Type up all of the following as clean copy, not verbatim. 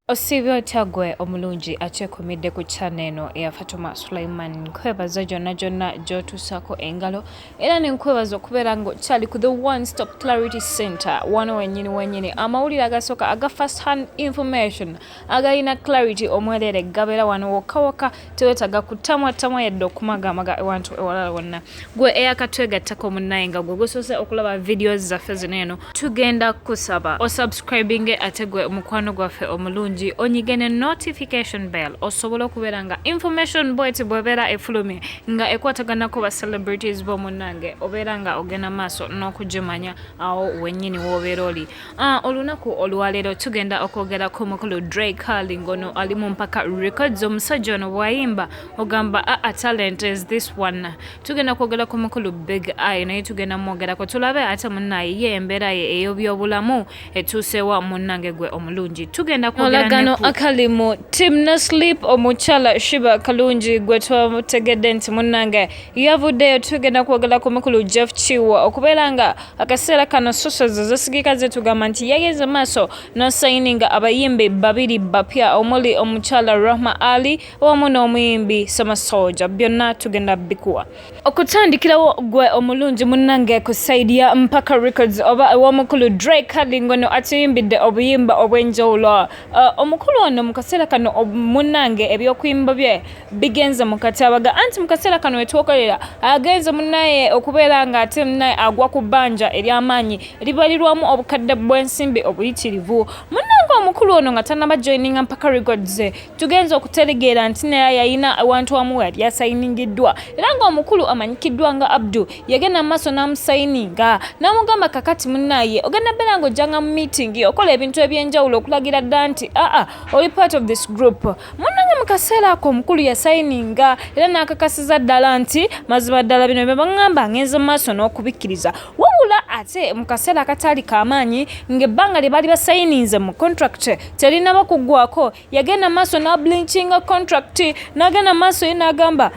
Osiibye otya gwe omulungi akyekumidde ku channel eno eya Fatuma Sulaiman? Nkwebaza gyonna gyonna gy'otuusaako engalo era ne nkwebaza okubeera ng'okyali ku the One Stop Clarity Center, wano wennyini wennyini amawulire agasooka aga first hand information agalina clarity omwereere gabeera wano wokka wokka. Teweetaaga kutamwatamwa yadde okumagamaga ewantu ewalala wonna. Gwe eyakatwegattako munnaye nga gwe gusoose okulaba videos zaffe zino eno, tugenda kusaba osubscribinge, ate gwe mukwano gwaffe omulungi onyige ne notification bell osobole okubeera nga information bweti bwebeera efulumye nga ekwataganako ba celebrities b'omunnange, obeera nga ogenda maaso n'okugimanya awo wennyini w'obeera oli. Olunaku olwaleero tugenda okwogera ku mukulu Dre Cali, ngono ali mu Mpaka Records. Omusajja ono bw'ayimba ogamba, "A talent is this one." Tugenda kwogera ku mukulu Big Eye, naye tugenda mwogerako tulabe ate munnaye ye embeera ye ey'obyobulamu etuusewa. Munnange gwe omulungi, tugenda kwogera akali mu Team No Sleep, omukyala Sheebah Kalungi gwe twategedde nti munnange yavuddeyo. Tugenda kwogera ku mukulu Jeff Kiwa, okubeera nga akaseera kano sources zesigika zetugamba nti yagenze maaso n'osayininga abayimbi babiri bapya, omuli omukyala Rahma Ali wamu n'omuyimbi Sama Soldier. Byonna tugenda bikuwa. Okutandikirawo gwe omulungi munnange ku side ya Mpaka Records oba ew'omukulu Dre Cali, ngono atuyimbidde obuyimba obw'enjawulo. Omukulu ono mu kaseera kano munnange ebyokuyimba bye bigenze mu katyabaga, anti mu kaseera kano wetwokolera agenze munnaye okubeera nga ate munnaye agwa ku bbanja ery'amaanyi libalirwamu obukadde bw'ensimbi obuyitirivu. Munnange omukulu ono nga tannaba joininga Mpaka Records, tugenze okutegeera nti naye yalina ewantu wamu we yali asayiningiddwa, era ng'omukulu amanyikiddwa nga Abdu yagenda mu maaso n'amusayininga n'amugamba, "Kakati munnaye ogenda beera ng'ojjanga mu meeting, okola ebintu ebyenjawulo okulagira ddala nti aa oli part of this group." Munnange mu kaseera ako omukulu yasayininga era n'akakasiza ddala nti mazima ddala bino bye baŋŋamba ngenze mu maaso n'okubikkiriza. Wabula ate mu kaseera akataali kamaanyi, ng'ebbanga lye baali basayininze mu contract terinaba kuggwako, yagenda maaso n'abreachinga contract, n'agenda maaso ye n'agamba,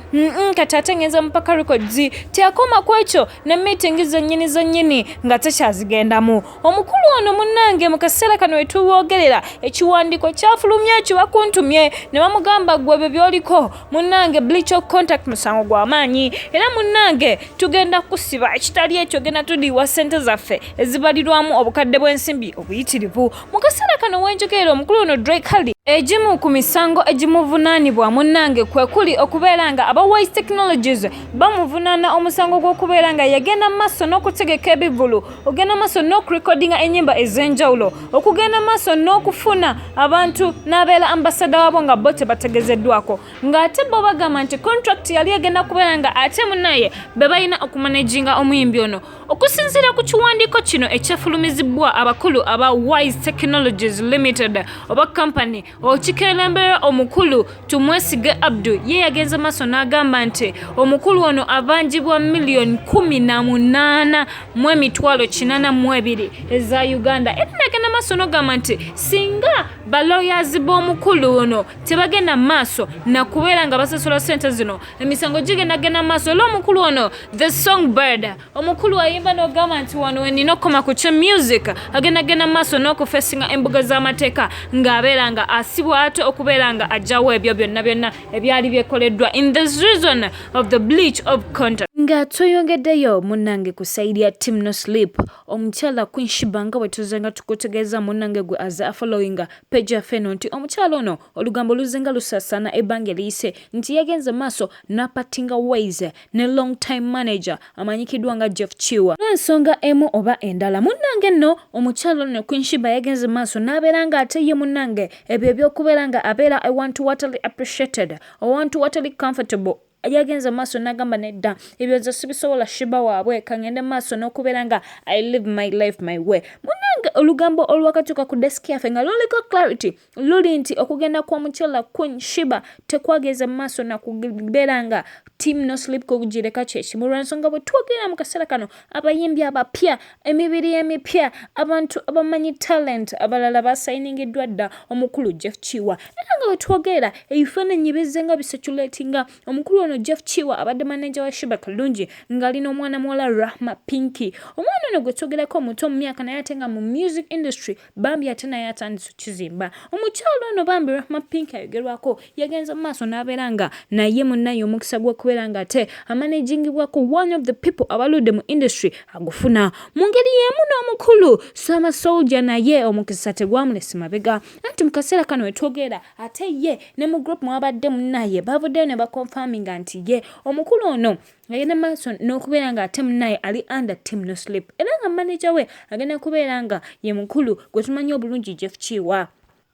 "Kati ate ngenze mu Mpaka Records." Teyakoma ku ekyo, ne meeting zennyini zennyini nga tekyazigendamu omukulu ono. Munnange mu kaseera kano wetuboogerera, ekiwandiiko kyafulumya ekyo bakuntumye ne bamugamba, "Gwe ebyo by'oliko munnange, breach of contract musango gw'amaanyi, era munnange tugenda kusiba, ekitali ekyo genda tudiiwa ssente zaffe ezibalirwamu obukadde bw'ensimbi obuyitirivu." Mu kaseera kano wenjogerera, omukulu ono Dre Cali, egimu ku misango egimuvunaanibwa munnange kwe kuli okubeera nga aba Wise Technologies bamuvunaana omusango gw'okubeera nga yagenda maaso n'okutegeka ebivulu, ogenda maaso n'okurekodinga ennyimba ez'enjawulo, okugenda maaso n'okufuna abantu n'abeera ambassador waabo nga bo tebategezeddwako, ng'ate bo bagamba nti contract yali egenda kubeera nga ate munnaye be balina okumanaginga omuyimbi ono. Okusinziira ku kiwandiiko kino ekyafulumizibwa abakulu aba Wise Technologies Limited oba company okikerembera omukulu Tumwesige Abdu, ye yagenze maaso n'agamba nti omukulu ono abanjibwa 18,882,000 eza Uganda, era nagenda maaso n'ogamba nti singa balawyers b'omukulu ono tebagenda maaso nakubeera nga basasula ssente zino, emisango gigendagenda maaso. Era omukulu ono the songbird, omukulu ayimba n'ogamba nti wano wenina okukoma ku kyo music, agendagenda maaso n'okufesinga embuga z'amateeka ng'abeera nga asibwa ate okubeera nga ajjawo ebyo byonna byonna ebyali byekoleddwa in the reason of the breach of contract. Nga tweyongeddeyo munnange ku side ya Team No Sleep, omukyala Queen Sheebah, nga bwe tuzze nga tukutegeeza munnange gwe aze afollowinga page yaffe eno nti omukyala ono olugambo luzze nga lusaasaana ebbanga eriyise nti yagenze maaso n'apartinga ways ne long time manager amanyikiddwa nga Jeff Kiwa n'ensonga emu oba endala. Munnange nno omukyala ono Queen Sheebah yagenze maaso n'abeera nga ate ye munnange ebyo ebyokubeera nga abeera ewantu watali appreciated, owantu watali comfortable, yagenze maaso n'agamba, "Nedda, ebyo nze sibisobola, Sheebah waabwe, kaŋŋende maaso n'okubeera nga I live my life my way." Munnange olugambo olwakatuuka ku desk yaffe nga luliko clarity luli nti okugenda kw'omukyala Queen Sheebah tekwageze maaso nakubeera nga Team No Sleep kugireka kyekimu lwa nsonga bwe twogera mu kaseera kano abayimbi abapya, emibiri emipya, abantu abamanyi talent abalala basayiningiddwa dda omukulu Jeff Kiwa era nga bwe twogera ebifaananyi bizze nga biseculatinga omukulu ono Jeff Kiwa abadde maneja wa Sheebah Kalungi ng'ali n'omwana muwala Rahma Pinky. Omwana ono gwe twogerako omuto mu myaka naye ate nga mu music industry bambi ate naye atandise okukizimba. Omukyala ono bambi Rahma Pinky ayogerwako yagenze mu maaso n'abeera nga naye munnaye omukisa gw'okubeera nga ate amanagingibwako one of the people abaludde mu industry agufuna. Mu ngeri y'emu n'omukulu Sama Soldier naye omukisa tegwamulese mabega anti mu kaseera kano wetwogerera ate ye ne mu group mwabadde munnaye bavuddeyo ne bakonfaminga nti ye omukulu ono agenda maaso n'okubeera nga ate munnaye ali under Team No Sleep era nga maneja we agenda kubeera nga ye mukulu gwe tumanyi obulungi Jeff Kiwa.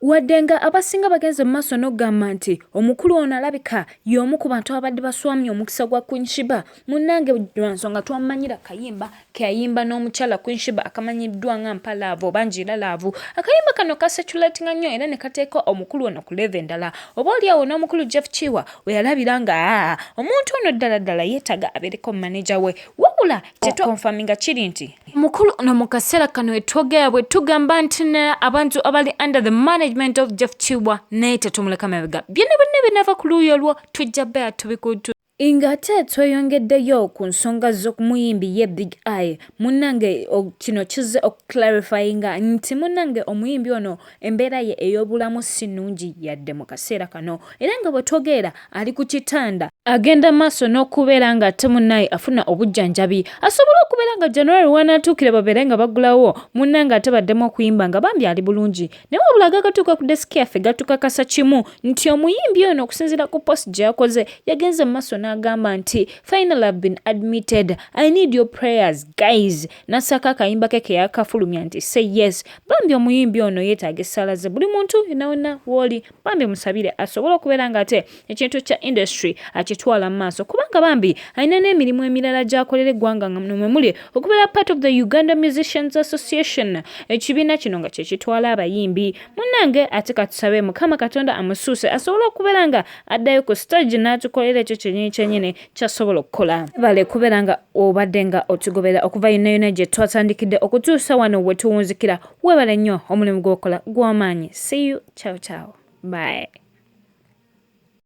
Wadde nga abasinga bagenze mu maaso n'okugamba nti omukulu ono alabika y'omu ku bantu ababadde baswamye omukisa gwa Queen Sheebah, munnange lwa nsonga twamumanyira kayimba ke yayimba n'omukyala Queen Sheebah akamanyiddwa nga Mpa Love oba Njiira Love. Akayimba kano kaseculatinga nnyo era ne kateeka omukulu ono ku level endala. Oba oli awo n'omukulu Jeff Kiwa we yalabira nga aa omuntu ono ddala ddala yeetaaga abeereko maneja we. Wabula kyetwakonfaminga kiri nti omukulu ono mu kaseera kano wetwogera bwe tugamba nti abantu abali under the management of Jeff Kiwa naye tetumuleka mabega. Byonna byonna binava ku luuyi olwo tujja beera tubikutu. Ng'ate tweyongeddeyo ku nsonga z'omuyimbi ye Big Eye, munnange kino kizze okuclarifyinga nti munnange omuyimbi ono embeera ye ey'obulamu si nnungi yadde mu kaseera kano era nga bwe twogerera ali ku kitanda agenda maaso n'okubeera nga ate munnaye afuna obujjanjabi asobole okubeera nga January w'anaatuukira babeere nga baggulawo munnange ate baddemu okuyimba nga bambi ali bulungi. Naye wabula agakatuuka ku desiki yaffe gatukakasa kimu nti omuyimbi ono okusinziira ku post gye yakoze yagenze mu maaso n'agamba nti final have been admitted, I need your prayers guys, n'assaako akayimba ke ke yakafulumya nti say yes. Bambi omuyimbi ono yeetaaga essaala ze buli muntu yonna wonna w'oli bambi musabire asobole okubeera ng'ate ekintu kya industry akitwala mu maaso kubanga bambi alina n'emirimu emirala gy'akolera eggwanga nga muno mwe muli okubeera part of the Uganda Musicians Association, ekibiina kino nga kye kitwala abayimbi. Munnange ate katusabe Mukama Katonda amusuuse asobole okubeera nga addayo ku stage n'atukolera ekyo kyennyini kyennyini ky'asobola okukola. Bale kubeera nga obadde nga otugobera okuva yonna yonna gye twatandikidde okutuusa wano we tuwunzikira. Weebale nnyo omulimu gw'okola gw'amaanyi. See you, ciao ciao, bye.